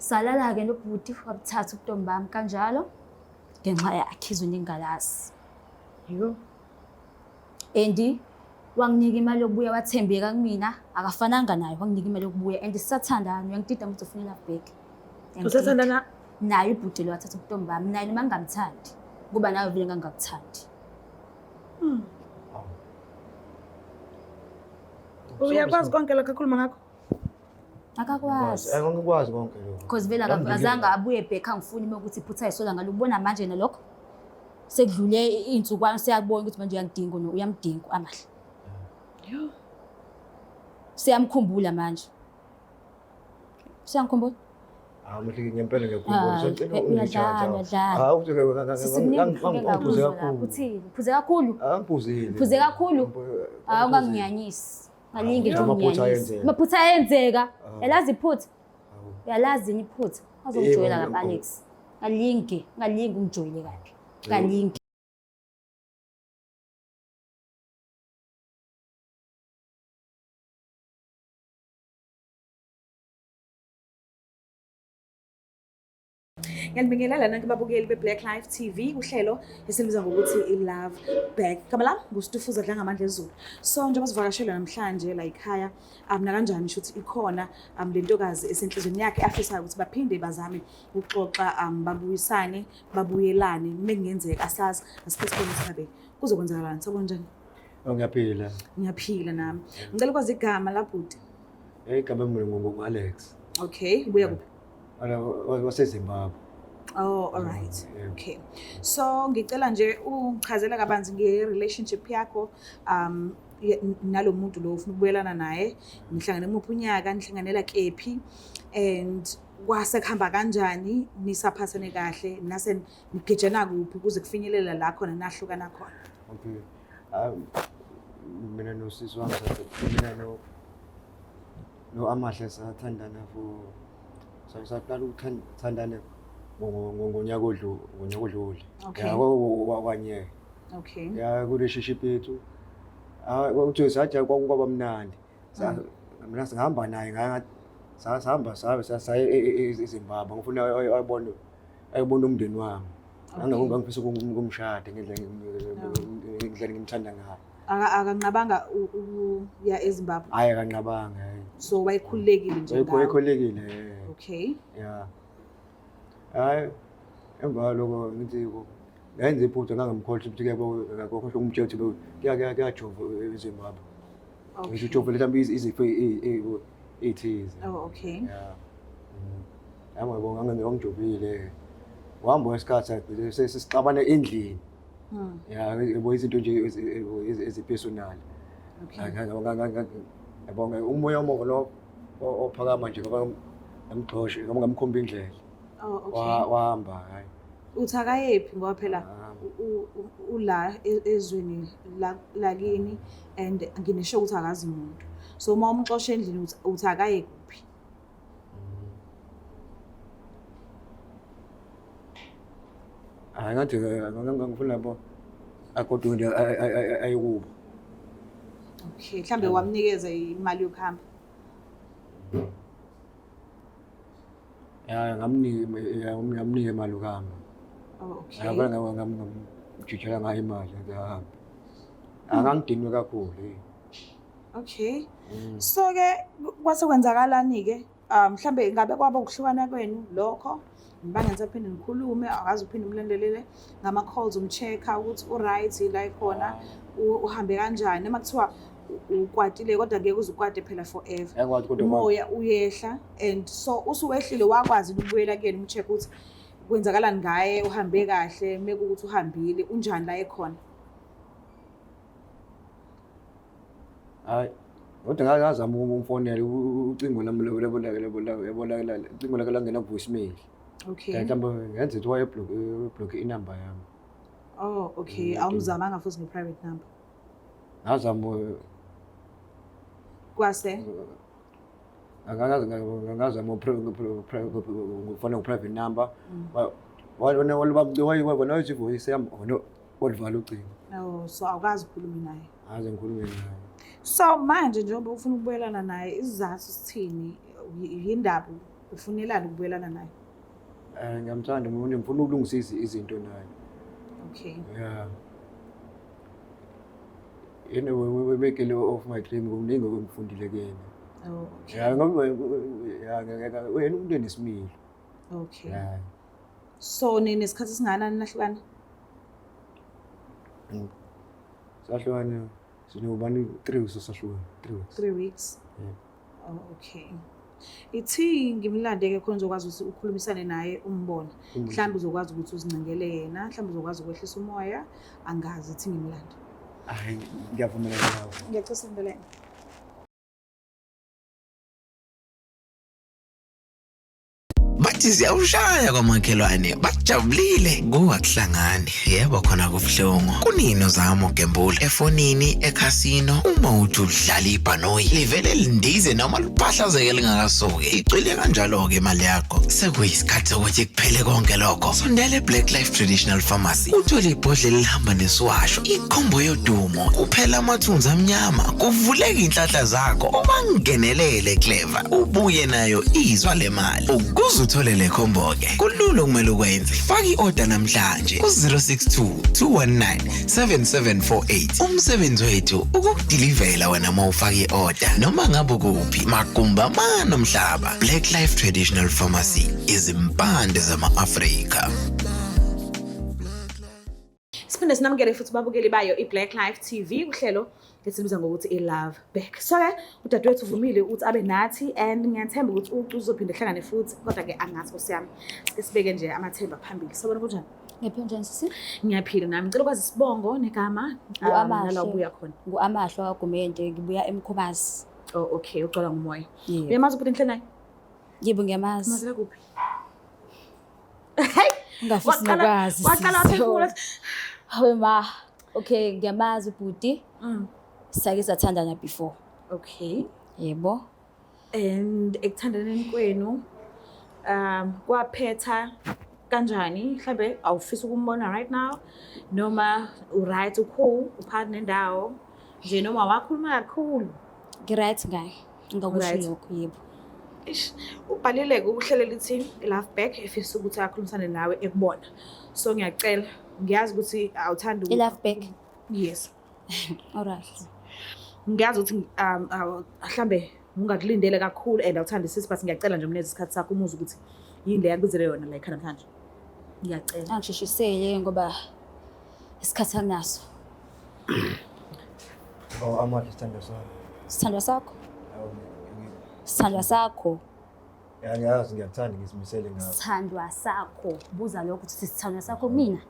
Salala-ke nobhuti wabuthatha ubuntombi bami kanjalo ngenxa yakhe izwe ngingalazi. Yho. And wanginika imali yokubuya wathembeka kumina akafananga naye wanginika imali yokubuya and sisathandana uyangidida ukuthi ufuna i-love back. Uyangidida. Usathandana Naye ubhuti lo wathatha ubuntombi bami naye noma ngingamthandi kuba nawe vele ngangingakuthandi. Uyakwazi konke lokho akhuluma ngakho? Akakwazi. Eh, ngikwazi konke lokho. Because vele Nami akazange abuye back angifuni uma ukuthi iphutha ayisola ngalo ubona manje nalokho sekudlule iy'nsukwana seyakubona ukuthi manje uyangidinga no uyamdinga u-Amahle. Yho. Seyamkhumbula manje. Siyangikhumbula? Hawu Mhleki ngempela ngiyakhumbula. Hayi, Sengicela eh, ungitshaja. uyadlala, uyadlala. Hawu uthi Sisi kuningi ngifike ngiphuze ngakuzwa lapho. kakhulu. Uthini? Uphuze kakhulu? Angiphuzile. Uphuze kakhulu? Hawu unganginyanyisi. Ngalinge nje Amaphutha unginyanyisi. ayenzeka. Amaphutha ayenzeka. Ah. Yalazi iphutha? Hawu. Uyalazi yini iphutha? Azongijwayela Yebo, kabi Alex. Ngalinge, ngalinge ungijwayele kabi. Ngalinge. Ngiyanibingelela nonke babukeli be-Black Life TV uhlelo esilibiza ngokuthi i-Love Back. Igama lami nguStufuza Dlangamandla Ezulu. So njengoba sivakashelwe namhlanje la ekhaya, nakanjani shuthi ikhona le ntokazi esenhlizweni yakhe afisayo ukuthi baphinde bazame ukuxoxa, babuyisane, babuyelane, mekungenzeka asazi, asike sibone ukuthi ngabe kuzokwenzakalani. Sawubona njani? Oh, ngiyaphila. Ngiyaphila nami. Ngicela ukwazi igama labhuti. Igama mina ngu-Alex. Okay, ubuya kuphi? Ana waseZimbabwe. Oh, all right. Yeah. Okay. So ngicela nje ungichazele kabanzi nge-relationship yakho nalo muntu lo ufuna ukubuyelana naye. Nihlangene muphi unyaka, nihlanganela kephi and kwase kuhamba kanjani nisaphathane kahle nase nigejana kuphi kuze kufinyelela la khona nahlukana khona. Okay. Mina nosisi wami mina no no Amahle sathandana for saqala ukuthandana ngonyaka odlule ngonyaka odlule. Okay. Ya kwanyeka. Okay. Ya ku relationship yethu. Ah uthi sathi kwakwaba mnandi. Mina singahamba naye ngaya sahamba sabe saye eZimbabwe ngifuna ayobona ayobona umndeni wami. Angakumbi ngifisa ukumshada ngendlela ngendlela ngimthanda ngayo. Akanqabanga ukuya eZimbabwe. Hayi akanqabanga hayi. So wayekhululekile nje ngawe. Wayekhululekile. Okay. Yeah. Hayi emva kwaloko ngithi ngayenza iphutha ngangamkhohlwa ukuthi kuyakhohlwa ukumtshela ukuthi kuyajova eZimbabwe. Ngisho ujovele mhlawumbe izifo ey'thize. Oh, okay. Yeah. Yami ngibonga ngangijovile. Wahamba isikhathi sesixabana endlini. Ya yabo izinto nje ezipersonal. Okay. Yabo umoya omubi lo ophakama nje ngoba ngamxosha ngoba ngamkhomba indlela. Oh, okay. Wahamba hayi. Uthi akayephi ngoba phela ula ezweni lakini and nginesho ukuthi akazi muntu. So uma umxosha endlini uthi akaye kuphi? Hayi ngathi ngifuna yabo agoduke nje ayekubo. Okay, mhlambe wamnikeza imali yokuhamba. Ya ngamnika ngamnika imali yokuhamba. Oh, okay. Ngabona ngamjijela ngayo imali ngahamba. Angangidinwe kakhulu. Okay. So ke kwase kwenzakalani ke? Mhlambe ngabe kwaba ukuhlukana kwenu lokho nibangenza phinde nikhulume akaze uphinde umlandelele ngama calls umcheck-a ukuthi u-right la ekhona uhambe kanjani noma kuthiwa ukwatile kodwa ngeke uze ukwate phela forever. Yakwati kodwa Umoya uyehla and so usuwehlile wakwazi ukubuyela kuyena umcheck ukuthi kwenzakalani ngaye uhambe kahle mekuwukuthi uhambile unjani la ekhona. Hayi kodwa ngazama ukumfonela ucingo lami yabonakala ucingo lakhe langena ku-voicemail. Okay. Mhlawumbe ngenza ukuthi wayeblock inamba yami. Oh, okay. Awumzamanga futhi nge-private number. Ngazama Kwase ngazama ngifona ku-private number. Wona wona wayethi yami wona walivala ucingo. Oh, so awukazi ukhulume naye. Ngaze ngikhulume naye. So manje njengoba ufuna ukubuyelana naye isizathu sithini? Yindaba Ufunelani ukubuyelana naye? Ngiyamthanda umuntu, ngifuna ukulungisa izinto naye. Okay. Yeah. Yena we-girl of my dream, kuningi engikufundile kuyena. Oh, okay. Ya, ngoba ya, uyena umuntu enesimilo. Okay. Ya. So ninesikhathi esingakanani nahlukana? Sahlukana sinobani 3 weeks sahlukana, 3 weeks. 3 weeks. Yeah. Oh, okay. Ithi ngimlande-ke khona uzokwazi ukuthi ukhulumisane naye umbone. Mhlawumbe uzokwazi ukuthi uzincengele yena, mhlawumbe uzokwazi ukwehlisa umoya, angazi, ithi ngimlande. Hayi, ngiyavumelana nawe. Ngiyacela usondelene. Bathi ziyawushaya kwamakhelwane, bajabulile kuwakuhlangani. Yebo, khona kubuhlungu. Kunini uzama ukugembula efonini, ekhasino, uma uthi udlala ibhanoyi livele lindize noma liphahlazeke lingakasuki, icwile kanjalo-ke imali yakho. Sekuyisikhathi sokuthi kuphele konke lokho. Sondela e-Black Life Traditional Pharmacy uthole ibhodlela elihamba nesiwasho, ikhombo yodumo, kuphela amathunzi amnyama, kuvuleka iy'nhlanhla zakho, ubangenelele clever, ubuye nayo izwa le mali. Ukuze uthole le khombo-ke kulula, okumele ukwenze, faka i-oda namhlanje ku-062 219 7748. Umsebenzi wethu ukukudilivela wena uma ufaka i-oda noma ngabe ukuphi magumba amane omhlaba. Black Life Traditional Pharmacy, izimpande zama-Afrika. Siphinde sinamukele futhi babukeli bayo i-Black Life TV kuhlelo esilibiza ngokuthi i-Love Back. So-ke udadewethu uvumile ukuthi abe nathi and ngiyathemba ukuthi ucu uzophinde ehlangane futhi, kodwa-ke angazi nkosi yami. Sike sibeke nje amathemba phambili. Sawubona, kunjani? Ngiyaphila, njani sisi? Ngiyaphila nami. Ngicela ukwazi isibongo negama Ngu-Amahle. nala ubuya khona. Ngu-Amahle wakwaGumede, ngibuya eMkhomazi. Oh, okay, ugcwala ngumoya. Yebo. Uyamazi ubhuti enhle naye? Yebo, ngiyamazi. Umazela kuphi? Ungafisi nokwazi. Waqala sisi. waphefumula. Hawe ma. Okay, ngiyamazi ubhuti. Sake sathandana before. Okay. Yebo. And ekuthandaneni kwenu kwaphetha kanjani? Mhlambe awufisa ukumbona right now noma u-right, u-cool, uphakathi nendawo nje, noma wakhuluma kakhulu? Ngi-right ngaye. Ngingakusho Right. lokho, yebo. Ish, ubhalile-ke uhlelo lithi i-Love Back, efisa ukuthi akhulumisane nawe ekubona. So ngiyacela, ngiyazi ukuthi awuthandi I-Love Back. Yes. Alright. Ngiyazi ukuthi mhlambe ungakulindele kakhulu and awuthandi sisi, but ngiyacela nje mneze isikhathi sakho umuzwe ukuthi yini le yakubizele yona la ekhaya namhlanje. Ngiyacela. Angisheshisele ngoba isikhathi anginaso. Oh, Amahle, sithandwa sami. Sithandwa sakho? Hawu, Sithandwa sakho. Ya, ngiyazi ngiyakuthanda, ngizimisele ngawe. Sithandwa sakho. Buza lokho ukuthi sithandwa sakho mina.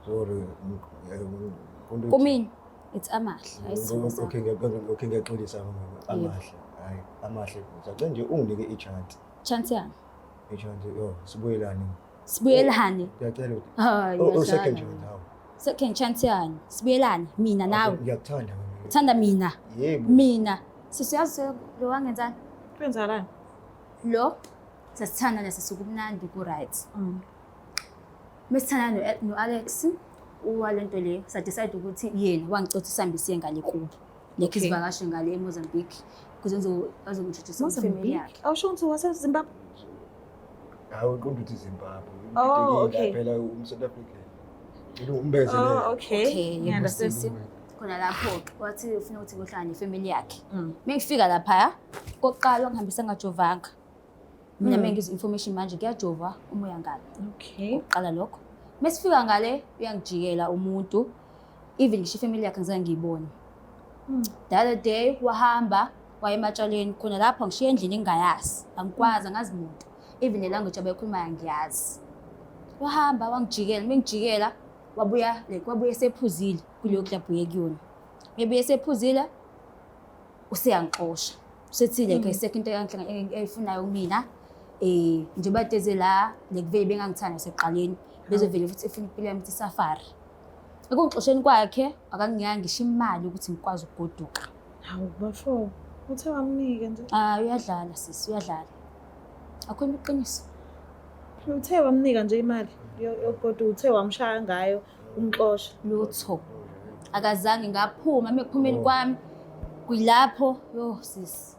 Sorry. Kumina. It's Amahle. Hayi sithandwa sakho. Okay, okay, ngiyaxolisa Amahle. Hayi, Amahle. Ngicela nje unginike i-chance. Chance yani? I-chance, yo, sibuyelane. Sibuyelane. Ngiyacela ukuthi Hayi. Oh, oh, Uyadlala. second chance, hawu. Second chance yani? Sibuyelane mina nawe. Ngiyakuthanda mina. Uthanda mina. Yebo. Mina. Sisiyazi lo wangenzani? Kwenzakalani? Lo sasithandana sisukumnandi ku-right. Mesithandana no-Alex uwalento le, sa-decide ukuthi yena wangicela ukuthi sihambe siye ngale kubo. Like isivakashe ngale eMozambique ukuze azongi-introduce kwifamily yakhe. Awusho ukuthi waseZimbabwe? Hawu, uqonda ukuthi Zimbabwe. Oh, okay. Phela um-South African. Ngicela umbezelele. Oh, okay. Okay, yebo Ngiya-understand. sisi. Khona lapho-ke wathi ufuna ukuthi ngiyohlala nefamily yakhe. Mengifika laphaya, kokuqala wangihambisa ngajovanga. Mina mengizwa information manje kuyajova uma uya ngale. Okokuqala lokho. Mesifika ngale uyangijikela umuntu, even ngisho ifamily yakhe angizange ngiyibone. The other day wahamba waya ematshaleni, khona lapho ngishiya endlini engingayazi. Angikwazi, angazi muntu. Even le language abayikhulumayo angiyazi. Wahamba wangijikela, mengijikela wabuya, like wabuya esephuzile kuleyo club uye kuyona. Mebuye esephuzile useyangixosha. Usethi like ayisekho into eyifunayo kumina. Njengoba teze la like vele bengangithanda sekuqaleni, bezovele futhi efuna impilo yami ukuthi safari. Ekungixosheni kwakhe akanginika ngisho imali ukuthi ngikwazi ukugoduka. Hawu bafo, uthe wamnika nje. Ah, uyadlala sisi, uyadlala. Akhuluma iqiniso. Uthe wamnika nje imali yokugoduka, uthe wamshaya ngayo umxosha. Lutho. Akazange, ngaphuma mekuphumeni kwami kuyilapho yo sisi.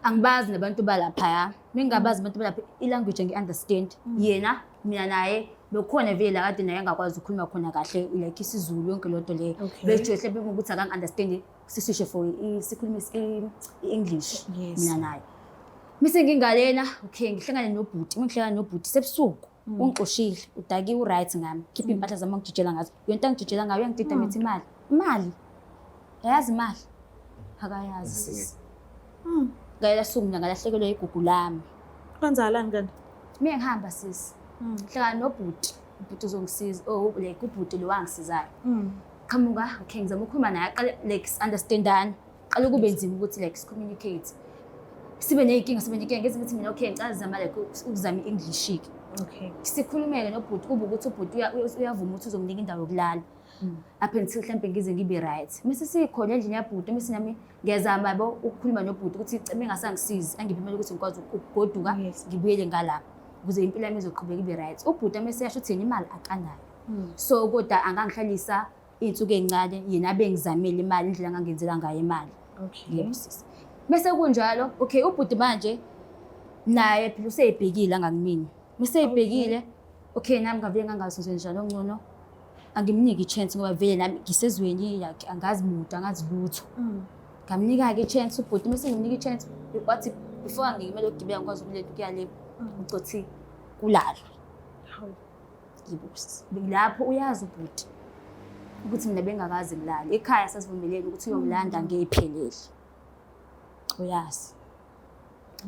Angibazi nabantu balaphaya. Mengingabazi abantu balapha, i-language angi-understand. Yena mina naye bekukhona vele la kade naye angakwazi ukukhuluma khona kahle, like isiZulu, yonke loo nto leyo. Bejwe mhlawumbe ukuthi akangi-understand, sisishe for sikhulume i-English mina naye. Mise ngingalena, okay, ngihlangane nobhuti, uma ngihlangana nobhuti sebusuku, ungixoshile, udakiwe, u-right ngami, khipha iy'mpahla zami angijijela ngazo. Yonto angijijela ngayo uyangidida, mithi imali. Imali. Yayazi imali? Akayazi, sisi. Ngayela suku mina ngalahlekelwa igugu lami. Kwenzakalani kanti? Mina ngihamba, sisi. Hlangana nobhuti, ubhuti uzongisiza, oh, like ubhuti lo wangisizayo. Qhamuka, okay, ngizama ukukhuluma naye, aqale like understandani. Qale kube nzima ukuthi like communicate. Sibe ney'nkinga, ngenza ukuthi mina, okay, ngicela zama like ukuzama i-English-ke. Sikhulumeke nobhuti, kube ukuthi ubhuti uyavuma ukuthi uzonginika indawo yokulala. Up until mhlampe ngize ngibe right. Mase sikhona endlini yabhuti, mase nami ngiyazama yabo ukukhuluma nobhuti ukuthi ceme engasangisizi, angiphe imali ukuthi ngikwazi ukugoduka, ngibuyele ngala ukuze impilo yami izoqhubeka ibe right. Ubhuti mase yasho ukuthi yena imali akanayo. So kodwa angangihlalisa iy'nsuku ey'ncane, yena abengizamele imali, indlela angangenzela ngayo imali. Yebo, sisi. Bese kunjalo, okay, ubhuti manje naye phela useyibhekile angakumina. Meseyibhekile, okay, nami ngavele ngangazi njalo ngcono angimniki i-chance ngoba vele nami ngisezweni yakhe, angazi muntu, angazi lutho. Ngamnika-ke i-chance ubhuti, mese ngimnika i-chance, wathi before angike imali yokugibela ngikwazi ukuletha ukuya le, ucothi kulalwe. Hawu. Yebo, sisi. Lapho uyazi ubhuti ukuthi mina bengakaze ngilale. Ekhaya sasivumelene ukuthi uyongilanda ngey'phelele. Uyazi.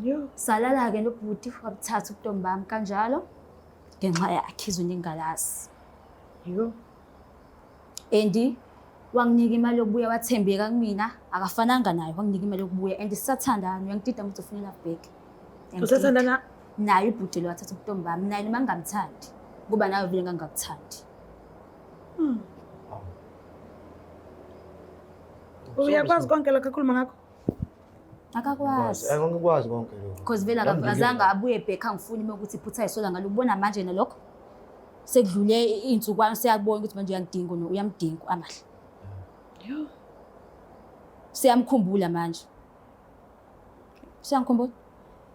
Yo. Salala-ke nobhuti, wabuthatha ubuntombi bami kanjalo ngenxa yakhe izwe ngingalazi. Yo. And wanginika imali yokubuya, wathembeka kumina, akafananga naye, wanginika imali yokubuya and sisathandana, uyangidida ukuthi ufuna i-love back. Usathandana naye ubhuti lo wathatha ubuntombi bami, naye noma ngingamthandi kuba nawe vele ngangingakuthandi. Uyakwazi konke lokho akhuluma ngakho? Akakwazi. Angikwazi konke lokho. Because vele Nami azange abuye back angifuni uma ukuthi iphutha ayisola ngalo, ubona manje nalokho sekudlule iy'nsukwana, seyakubona ukuthi manje uyangidinga, no uyamdinga amahle. Yo. Siyamkhumbula manje, siyangikhumbula.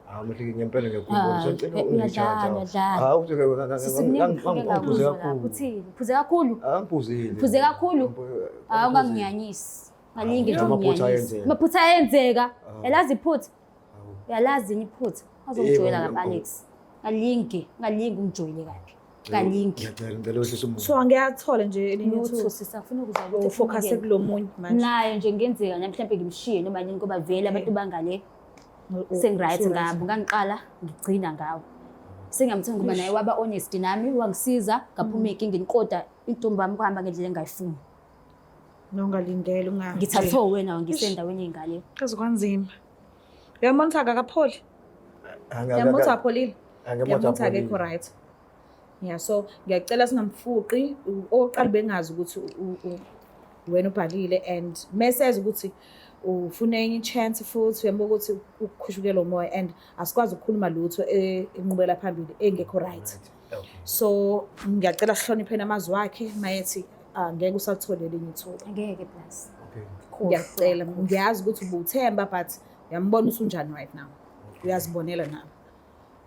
Hawu Mehleki, ngempela ngiyakhumbula. Hayi, Sengicela uyadlala, ungitshaja. uyadlala. Hawu, uthi Sisi, kuningi ngifike ngiphuze ngakuzwa lapho. kakhulu. Uthini, uphuze kakhulu? Angiphuzile. Uphuze kakhulu? Hawu, unganginyanyisi, ngalinge nje Amaphutha unginyanyisi. ayenzeka. Amaphutha ayenzeka. Hawu. Yalazi iphutha? Hawu. Uyalazi yini iphutha? Azongijwayela Yebo, kabi, Alex, ngalinge, ngalinge ungijwayele kabi, ngalinge. Ngiyacela, ngicela wehlise umoya. So angiyathola nje elinye Lutho, ithuba. sisi, afuna ukuzwa ukuthi Ufocus ufuna kulo munye manje. Naye nje kungenzeka nami mhlawumbe ngimshiye noma nini ngoba vele abantu bangale sengi-right ngabo, ngangiqala ngigcina ngawo. Sengiyamthanda ngoba naye waba honest nami, wangisiza ngaphuma ey'nkingeni, kodwa intombi yami kuhamba ngendlela engayifuni. Nongalindele unga. Ngithathwe wena ngisendaweni ey'ngale. Kaze kwanzima. Uyambona ukuthi akakapholi? Uyambona ukuthi apholile? Uyambona ukuthi akekho right. Yeah, so ngiyacela singamfuqi. Okokuqala bengazi ukuthi wena ubhalile and meseza ukuthi ufuna enye i-chance futhi, uyambona ukuthi ukukhushukela umoya and asikwazi ukukhuluma lutho enqubela phambili engekho right. So ngiyacela sihlonipheni amazwi akhe mayethi angeke usalithole elinye ithuba. Angeke plus. Ngiyacela, ngiyazi ukuthi ubuthemba but uyambona usunjani right now. Uyazibonela nawe.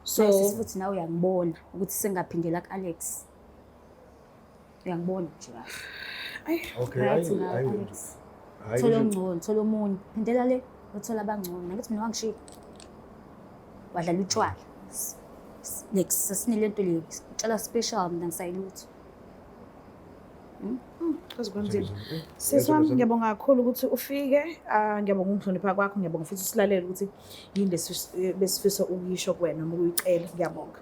So sisi, futhi nawe uyangibona ukuthi sengaphindela ku-Alex. Uyangibona nje kahle. Okay, Right hayi ngawe, hayi. Alex. Hayi. Thola ongcono, thola omunye. Phindela le, uthola abangcono. Nakithi mina wangishiya. Wadlala utshwala. Like sasinele nto le, utshwala special, mina ngisayilutho. Kaze kwanzima. Sisi wami, ngiyabonga kakhulu ukuthi ufike. Ah, ngiyabonga ukuhlonipha kwakho, ngiyabonga futhi usilalele ukuthi yini besifisa ukuyisho kuwena noma ukuyicela. Ngiyabonga.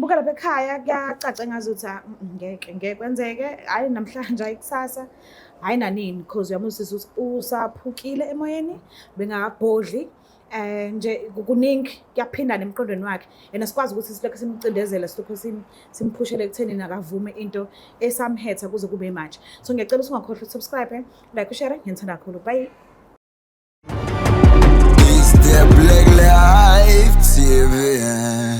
Buka lapha ekhaya, kuyacaca engazuthi ah, ngeke ngeke kwenzeke, hayi namhlanje, hayi kusasa, hayi nanini, because uyamuzwa ukuthi usaphukile emoyeni, bengakabhodli nje kuningi kuyaphindana emqondweni wakhe and asikwazi ukuthi silokhu simcindezela, silokhu simphushele ekutheni akavume into esamhetha kuze kube manje. So ngiyacela ukuthi ungakhohlwa ukusubscribe, like, ushare. Ngiyanithanda kakhulu, bye. It's the Black Life TV.